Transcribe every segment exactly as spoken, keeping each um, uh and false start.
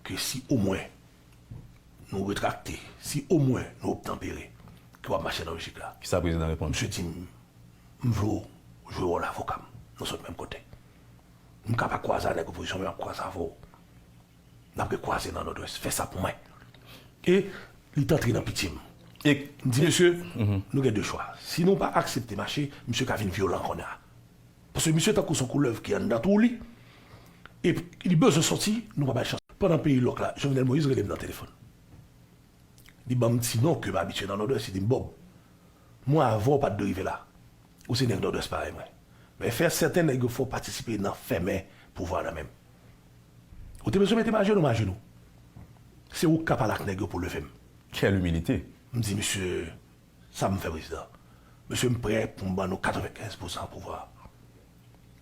ke si omwen nou retrakte, si omwen nou obtanpere, ke w ap mache nan lojik la. Kisa prezidan reponn? Misye di m, m vle w jwe wòl avoka m. Nou sot menm kote. M ka pa kwaze a nèg opozisyon, men m ap kwaze avè w. N ap rekwaze nan Nòdwès. Fè sa pou mwen. E li t antre nan pitye m. E m di, mesye, nou gen de chwa. Si nou pa aksepte mache, misye ka vin vyolan kounye a. Paske misye tankou se yon koulèv ki anndan twou li. E li bezwen soti, nou pa bay chans. Pandan peyi lòk la, Jovenel Moïse rele m nan telefòn. Li ban m ti non ke m abitye nan Nòdwès, li di m, Bob, mwen avè w pa t dwe rive la. Ou se nèg Nòdwès parèy mwen. Men fè sèten nèg yo fè w patisipe nan fèmen pouvwa nan men m. Ou te bezwen mete m ajenou, m ajenou. Se ou k ka pale ak nèg yo pou leve m. Quelle humilité! M di, misye, sa m fè prezidan. Mesye, m prè pou m ban nou katrevenkenz pousan pouvwa.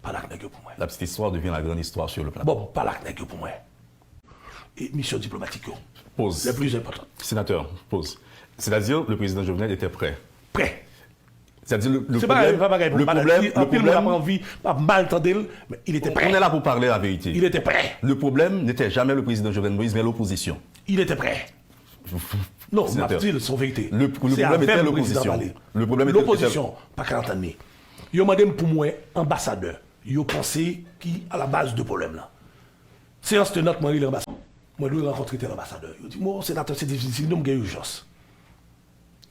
Pale ak nèg yo pou mwen. La petite histoire devient la grande histoire sur le plateau. Bon, pale ak nèg yo pou mwen. E misyon diplomatik yo. Pause. Les plus importantes. Sénateur, pause. C'est-à-dire, le président Jovenel était prêt. Prêt. C'est-à-dire, le, le problème, le problème, le problème, il était prêt. On est là pour parler la vérité. Il était prêt. Le problème n'était jamais le président Jovenel Moïse, mais l'opposition. Il était prêt. Non, m ap di l, se yon verite. Le, le problème était l'opposition. Le problème était, était... Lopozisyon pa ka antann li. Yo mande m pou mwen anbasadè yo panse ki a la baz de pwoblèm nan. Seyans tenant, mwen rele anbasadè. Mwen dwe rankontre tèl anbasadè. Yo di, bon, senatè, se difisil, nou, m gen ijans.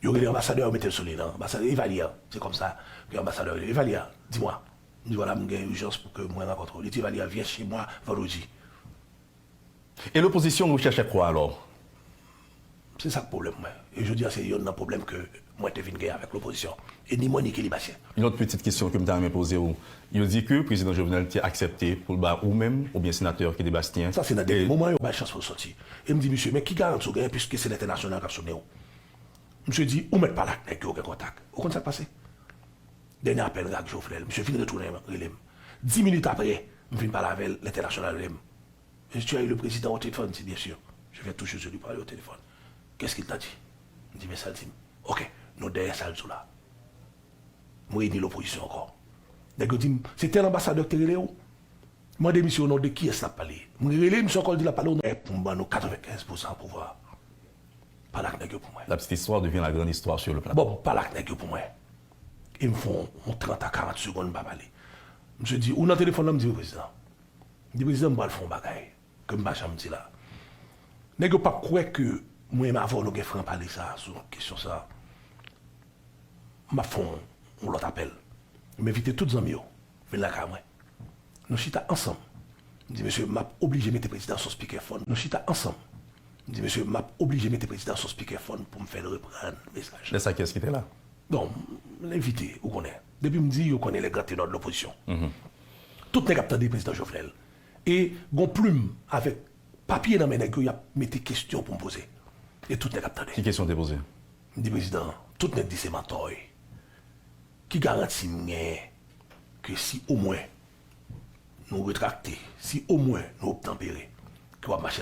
Yo rele anbasadè, yo mete l sou li nan. Anbasadè, Evalière, se kòmsa ke anbasadè rele. Evalière, dis-moi. M di, vwala, m gen ijans pou ke mwen rankontre w. Li di, Evalière, viens chez moi vendredi. Et l'opposition recherchait quoi alors? Se sa k pwoblèm mwen. E jodi a, se yonn nan pwoblèm ke mwen te vin gen avèk lopozisyon. E ni mwen, ni Kelly Bastien. Yon lòt pitit kesyon ke m ta renmen poze w. Yo di ke prezidan Jovenel te aksepte pou l ba ou menm oubyen senatè Kelly Bastien. Sa se nan dènye moman yo bay chans pou l soti. E m di, misye, men ki garanti w genyen, piske se lentènasyonal k ap sonnen w? Misye di, ou mèt pale ak nèg yo, gen kontak. Ou konn sa k pase? Dènye apèl, Rag Jovenel. Misye vin retounen rele m. Dis minit apre, m vin pale avè l, lentènasyonal rele m. Est-ce que tu as eu le président au téléphone? Il dit, bien sûr. Je viens tout juste de lui parler au téléphone. Qu'est-ce qu'il t'a dit? M di, men sa l di m. Ok, nou dèyè sa l di w la. M reyini lopozisyon ankò. Nèg yo di m, se tèl anbasadè ki te rele w? Mande misye o non de kiyès l ap pale. M rele misye ankò, l di l ap pale o non. Pou m ban nou katrevenkenz pousan pouvwa. Pale ak nèg yo pou mwen. La petite histoire devient la grande histoire sur le plateau. Bon, pale ak nèg yo pou mwen. E m fè yon trant a karant segonn m pa pale. Misye di, ou nan telefòn nan? M di, wi, prezidan. M di, prezidan, m pral fè yon bagay ke m pa janm di la. Nèg yo p ap kwè ke mwen menm avè w nou gen franpale sa a sou kesyon sa a. M ap fè yon, yon lòt apèl. M envite tout zanmi yo vin lakay mwen. Nou chita ansanm. M di, mesye, m ap oblije mete prezidan sou spikè fòn. Nou chita ansanm. M di, mesye, m ap oblije mete prezidan sou spikè fòn pou m fè l reprann mesaj la. Lè sa, kiyès ki te la? Bon, m envite, ou konnen. Depi m di, yo konnen les grands ténors de l'opposition. Tout nèg ap tande prezidan Jovenel. E gon plim avèk papye nan men nèg yo, y ap mete kesyon pou m poze. E tout nèg ap tande. Ki kesyon w te poze? M di, prezidan, tout nèg di se mantò w ye. Ki garanti m genyen ke si omwen nou retrakte, si omwen nou obtanpere, ke w ap mache nan